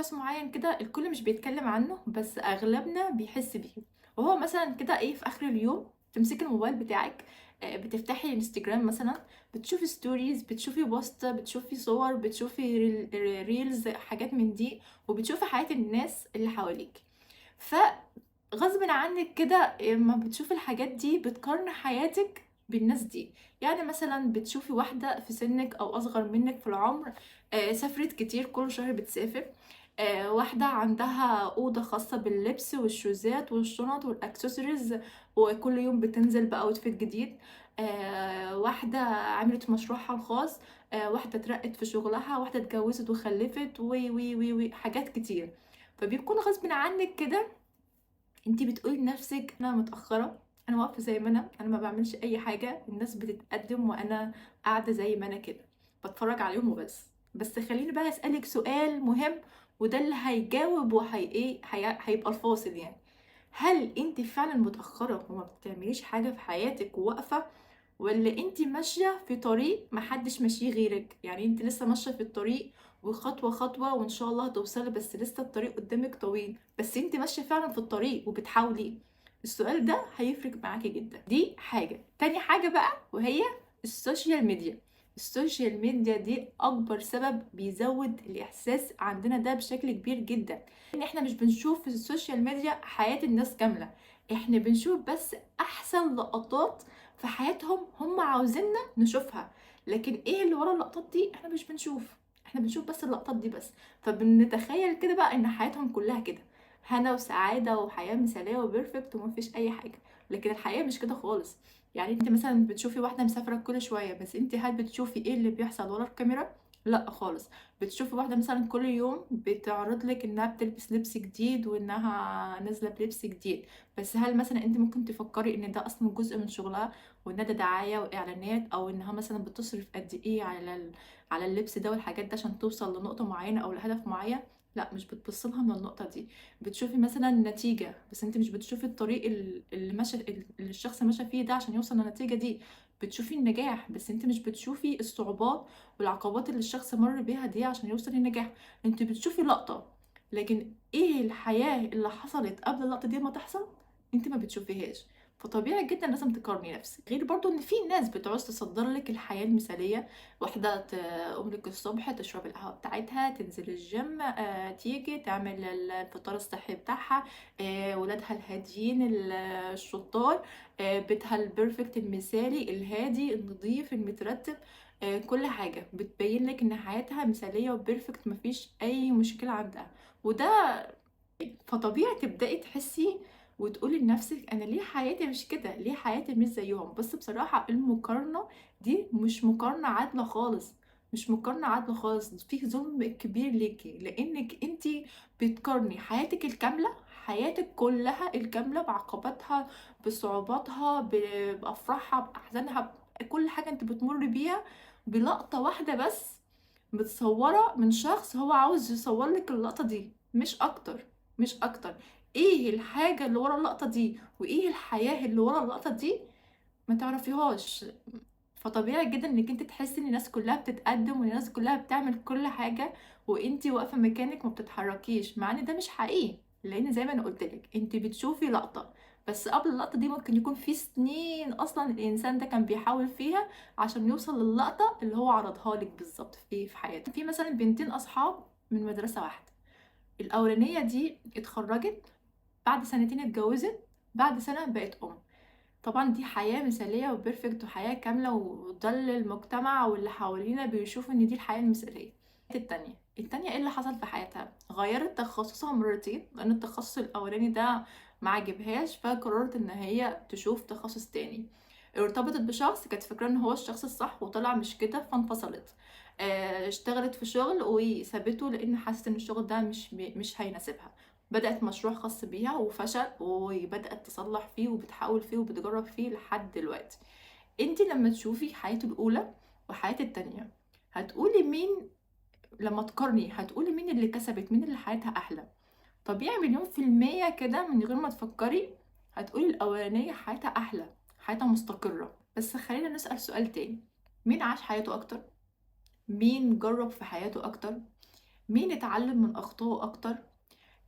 إحساس معين كده الكل مش بيتكلم عنه، بس أغلبنا بيحس بيه، وهو مثلًا كده إيه في آخر اليوم تمسكي الموبايل بتاعِك، بتفتحي الإنستجرام مثلًا، بتشوفي stories، بتشوفي post، بتشوفي صور، بتشوفي reels، حاجات من دي، وبتشوفي حياة الناس اللي حواليكِ. فغصبٍ عنِّك كده أمّا بتشوفي الحاجات دي بتقارني حياتِك بالناس دي. يعني مثلًا بتشوفي واحدة في سِنِّك أو أصغر منِّك في العمر، سافرت كتير، كل شهر بتسافر، واحدة عندها أوضة خاصة باللبس والشوزات والشنط والaccessories، وكل يوم بتنزل بoutfit جديد، واحدة عملت مشروعها الخاص، واحدة اترقت في شغلها، واحدة اتجوزت وخلفت و، و، و، و، حاجات كتير. فبيكون غصبٍ عنِّك كده أنتِ بتقولي لنفسِك أنا متأخرة، أنا واقفة زي ما أنا، أنا ما باعملش أي حاجة، الناس بتتقدم وأنا قاعدة زي ما أنا كده، باتفرج عليهم وبس. بس خلّيني بقى أسألِك سؤال مهم، وده اللي هيجاوب وهي إيه، هيبقى الفاصل يعني. هل أنتِ فعلًا متأخرة وما بتعمليش حاجة في حياتِك وواقفة، والّا أنتِ ماشية في طريق ما حدش ماشية غيرِك؟ يعني أنتِ لسه ماشية في الطريق وخطوة خطوة وإن شاء الله هتوصلي، بس لسه الطريق قدامِك طويل، بس أنتِ ماشية فعلًا في الطريق وبتحاولي. السؤال ده هيفرق معاكِ جدًا. دي حاجة. تاني حاجة بقى وهي ال social media. ال social media دي أكبر سبب بيزود الإحساس عندنا ده بشكل كبير جدًا، إن إحنا مش بنشوف في ال social media حياة الناس كاملة، إحنا بنشوف بس أحسن لقطات في حياتهم هم عاوزيننا نشوفها، لكن إيه اللي ورا اللقطات دي إحنا مش بنشوف، إحنا بنشوف بس اللقطات دي بس، فبنتخيل كده بقى إن حياتهم كلها كده هنا وسعادة وحياة مثالية و perfect ومفيش أي حاجة، لكن الحقيقة مش كده خالص. يعني أنتِ مثلًا بتشوفي واحدة مسافرة كل شوية، بس أنتِ هل بتشوفي إيه اللي بيحصل ورا الكاميرا؟ لأ خالص. بتشوفي واحدة مثلًا كل يوم بتعرض لِك إنها بتلبس لبس جديد وإنها نازلة بلبس جديد، بس هل مثلًا أنتِ ممكن تفكري إن ده أصلًا جزء من شغلها، وإن ده دعاية وإعلانات، أو إنها مثلًا بتصرف قد إيه على اللبس ده والحاجات ده عشان توصل لنقطة معينة أو لهدف معين؟ لأ، مش بتبصي لها من النقطة دي. بتشوفي مثلًا نتيجة، بس أنتِ مش بتشوفي الطريق اللي مشى اللي الشخص مشى فيه ده عشان يوصل للنتيجة دي، بتشوفي النجاح، بس أنتِ مش بتشوفي الصعوبات والعقبات اللي الشخص مَر بيها دي عشان يوصل للنجاح. أنتِ بتشوفي لقطة، لكن إيه الحياة اللي حصلت قبل اللقطة دي ما تحصل، أنتِ ما بتشوفيهاش. فطبيعي جدًا لازم تقارني نفسِك. غير برضه إن في ناس بتعوز تصدّر لِك الحياة المثالية، واحدة تقوم لِك الصبح تشرب القهوة بتاعتها، تنزل الجيم، تيجي تعمل الفطار الصحي بتاعها، ولادها الهاديين الشطار، بيتها ال perfect المثالي الهادي النضيف المترتب، كل حاجة بتبين لِك إن حياتها مثالية و perfect، ما فيش أي مشكلة عندها، وده فطبيعي تبدئي تحسي وتقولي لنفسِك أنا ليه حياتي مش كده، ليه حياتي مش زيهم؟ بس بصراحة المقارنة دي مش مقارنة عادلة خالص، مش مقارنة عادلة خالص، فيه ظلم كبير ليكِ، لإنِك أنتِ بتقارني حياتِك الكاملة، حياتِك كلها الكاملة بعقباتها، بصعوباتها، بأفراحها، بأحزانها، بكل حاجة أنتِ بتمري بيها، بلقطة واحدة بس متصورة من شخص هو عاوز يصور لِك اللقطة دي، مش أكتر، مش أكتر. إيه الحاجة اللي ورا اللقطة دي، وإيه الحياة اللي ورا اللقطة دي، ما تعرفيهاش. فطبيعي جدًا إنِك أنتِ تحسي إن الناس كلها بتتقدم والناس كلها بتعمل كل حاجة، وأنتِ واقفة مكانِك ما بتتحركيش، مع إن ده مش حقيقي، لإن زي ما أنا قُلت لِك أنتِ بتشوفي لقطة، بس قبل اللقطة دي ممكن يكون في سنين أصلًا الإنسان ده كان بيحاول فيها عشان يوصل للقطة اللي هو عرضها لِك بالضبط في حياته. في مثلًا بنتين أصحاب من مدرسة واحدة، الأولانية دي اتخرجت، بعد سنتين اتجوزت، بعد سنة بقت أم. طبعا دي حياة مثالية و perfect وحياة كاملة، وده اللي المجتمع واللي حوالينا بيشوفوا ان دي الحياة المثالية. التانية ايه اللي حصل في حياتها؟ غيرت تخصصها مرتين لان التخصص الاولاني ده ما عجبهاش، فقررت ان هي تشوف تخصص تاني. ارتبطت بشخص كانت فاكرة ان هو الشخص الصح وطلع مش كده فانفصلت. اشتغلت في شغل وسابته لان حست ان الشغل ده مش هيناسبها. بدأت مشروع خاص بيها وفشل، وبدأت تصلح فيه وبتحاول فيه وبتجرب فيه لحد دلوقتي. انتي لما تشوفي حياته الأولى وحياة التانية هتقولي مين، لما تقارني هتقولي مين اللي كسبت، مين اللي حياتها أحلى؟ طبيعي مليون في المية كده من غير ما تفكري هتقولي الأولانية حياتها أحلى، حياتها مستقرة. بس خلينا نسأل سؤال تاني، مين عاش حياته أكتر؟ مين جرب في حياته أكتر؟ مين اتعلم من أخطائه أكتر،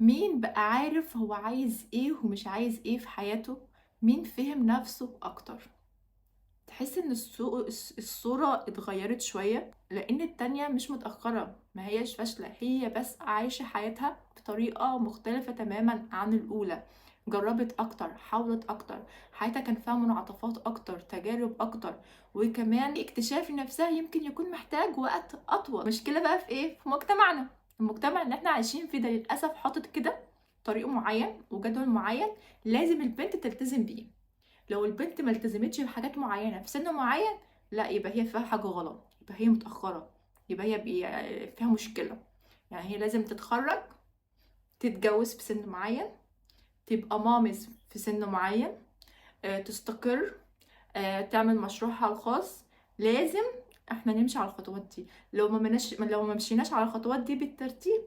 مين بقى عارف هو عايز إيه ومش عايز إيه في حياته، مين فهم نفسه أكتر. تحس إن الصورة اتغيرت شوية، لأن التانية مش متأخرة، ما هيش فاشلة، هي بس عايشة حياتها بطريقة مختلفة تماما عن الأولى، جربت أكتر، حاولت أكتر، حياتها كان فيها منعطفات أكتر، تجارب أكتر، وكمان اكتشاف نفسها يمكن يكون محتاج وقت أطول. المشكلة بقى في إيه؟ في مجتمعنا، المجتمع اللي احنا عايشين فيه ده للأسف حاطط كده طريق معين وجدول معين لازم البنت تلتزم بيه. لو البنت ما التزمتش بحاجات معينة في سن معين، لا يبقى هي فيها حاجة غلط، يبقى هي متأخرة، يبقى هي فيها مشكلة. يعني هي لازم تتخرج، تتجوز في سن معين، تبقى مامز في سن معين، تستقر، تعمل مشروعها الخاص. لازم احنا نمشي على الخطوات دي. لو ما مشيناش على الخطوات دي بالترتيب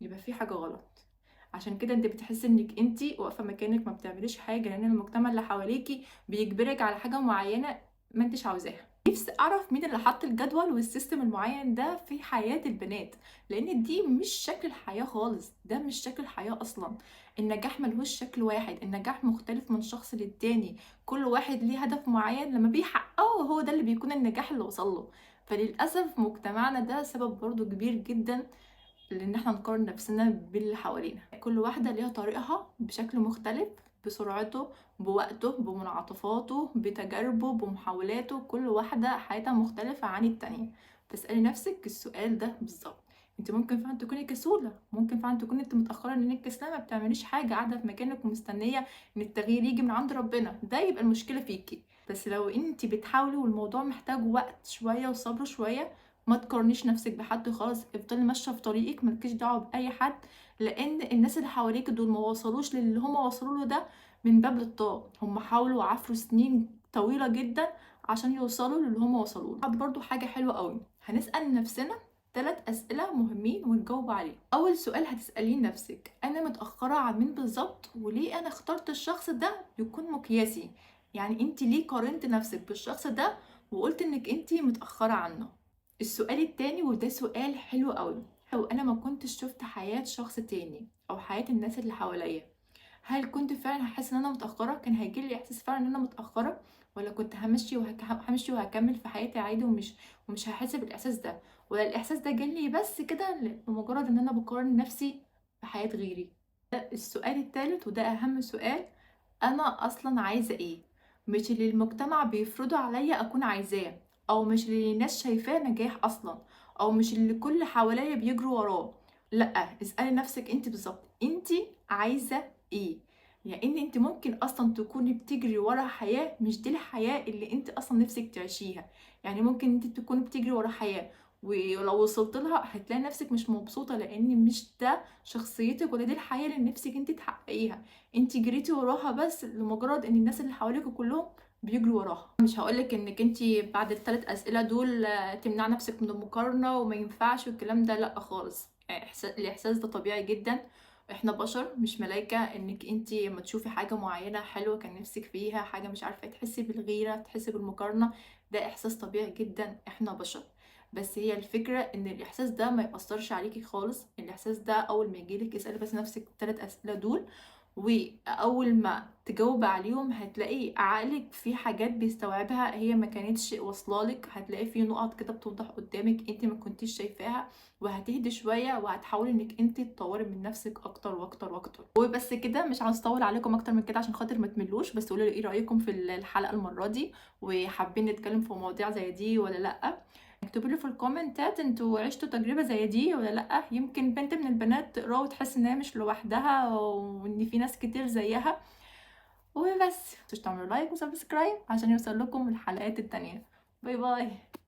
يبقى في حاجة غلط. عشان كده انت بتحسي انك انت واقفة مكانك ما بتعمليش حاجة، لان المجتمع اللي حواليكي بيجبرك على حاجة معينة ما انتش عاوزاها. نفسي اعرف مين اللي حط الجدول وال system المعين ده في حياة البنات، لان دي مش شكل الحياة خالص، ده مش شكل الحياة اصلا. النجاح ملهوش شكل واحد، النجاح مختلف من شخص للتاني، كل واحد ليه هدف معين لما بيحققه هو ده اللي بيكون النجاح اللي وصله. فللاسف مجتمعنا ده سبب برضو كبير جدا لان احنا نقارن نفسنا باللي حوالينا. كل واحدة ليها طريقها بشكل مختلف، بسرعته، بوقته، بمنعطفاته، بتجاربه، بمحاولاته، كل واحدة حياتها مختلفة عن التانية. فاسألي نفسك السؤال ده بالظبط. انت ممكن فعلا تكوني كسولة، ممكن فعلا تكوني انت متأخرة لانك كسلانة ما بتعمليش حاجة، قاعدة في مكانك ومستنية ان التغيير يجي من عند ربنا، ده يبقى المشكلة فيكي. بس لو انت بتحاولي والموضوع محتاج وقت شوية وصبر شوية، ما تقارنيش نفسك بحد خالص، افضلي ماشية في طريقك، مالكيش دعوه باي حد، لان الناس اللي حواليك دول ما وصلوش للي هما وصلوا له ده من باب للطاق، هم حاولوا وعافروا سنين طويلة جدا عشان يوصلوا للي هما وصلوا له. برضو حاجة حلوة قوي، هنسال نفسنا 3 اسئلة مهمين ونجاوب عليهم. اول سؤال هتساليه نفسك، انا متاخرة عن مين بالظبط، وليه انا اخترت الشخص ده يكون مقياسي؟ يعني انت ليه قارنت نفسك بالشخص ده وقلت انك انت متاخرة عنه؟ السؤال التاني، وده سؤال حلو قوي، لو انا ما كنتش شفت حياة شخص تاني او حياة الناس اللي حواليا، هل كنت فعلا هحس ان انا متأخرة؟ كان هيجيلي احساس فعلا ان انا متأخرة، ولا كنت همشي وهكمل في حياتي عادي ومش هحس بالاحساس ده؟ ولا الاحساس ده جالي بس كده لمجرد ان انا بقارن نفسي بحياة غيري؟ السؤال التالت، وده اهم سؤال، انا اصلا عايزة ايه؟ مش اللي المجتمع بيفرضه عليا اكون عايزاه، او مش اللي الناس شايفاه نجاح اصلا، او مش اللي كل حواليا بيجروا وراه. لا، اسألي نفسك انت بالظبط انت عايزة ايه، لان انت ممكن اصلا تكوني بتجري ورا حياة مش دي الحياة اللي انت اصلا نفسك تعيشيها. يعني ممكن انت تكوني بتجري ورا حياة ولو وصلت لها هتلاقي نفسك مش مبسوطة، لان مش ده شخصيتك ولا دي الحياة اللي نفسك انت تحققيها. انت جريتي وراها بس لمجرد ان الناس اللي حواليك كلهم بيجروا وراها. مش هقولك انك انت بعد ال3 اسئلة دول تمنع نفسك من المقارنة وما ينفعش والكلام ده، لا خالص. الاحساس ده طبيعي جدا، احنا بشر مش ملايكة. انك انت لما تشوفي حاجة معينة حلوة كان نفسك فيها، حاجة مش عارفة، تحسي بالغيرة، تحسي بالمقارنة، ده احساس طبيعي جدا، احنا بشر. بس هي الفكرة ان الاحساس ده ما يأثرش عليكي خالص. الاحساس ده اول ما يجيلك اسألي بس نفسك ال3 اسئلة دول، واول ما تجاوب عليهم هتلاقي عقلك في حاجات بيستوعبها هي ما كانتش واصلالك، هتلاقي في نقط كده بتوضح قدامك انت ما كنتيش شايفاها، وهتهدي شوية وهتحاولي انك انت تطوري من نفسك اكتر واكتر واكتر. وبس كده، مش عاوز اطول عليكم اكتر من كده عشان خاطر ما تملوش، بس قولوا لي ايه رايكم في الحلقة المرة دي، وحابين نتكلم في مواضيع زي دي ولا لا؟ اكتبوا لي في الكومنتات انتوا عشتوا تجربه زي دي ولا لا، يمكن بنت من البنات تقرا وتحس انها مش لوحدها وان في ناس كتير زيها. وبس، متنسوش تعملوا like و subscribe عشان يوصل لكم الحلقات التانية. bye bye.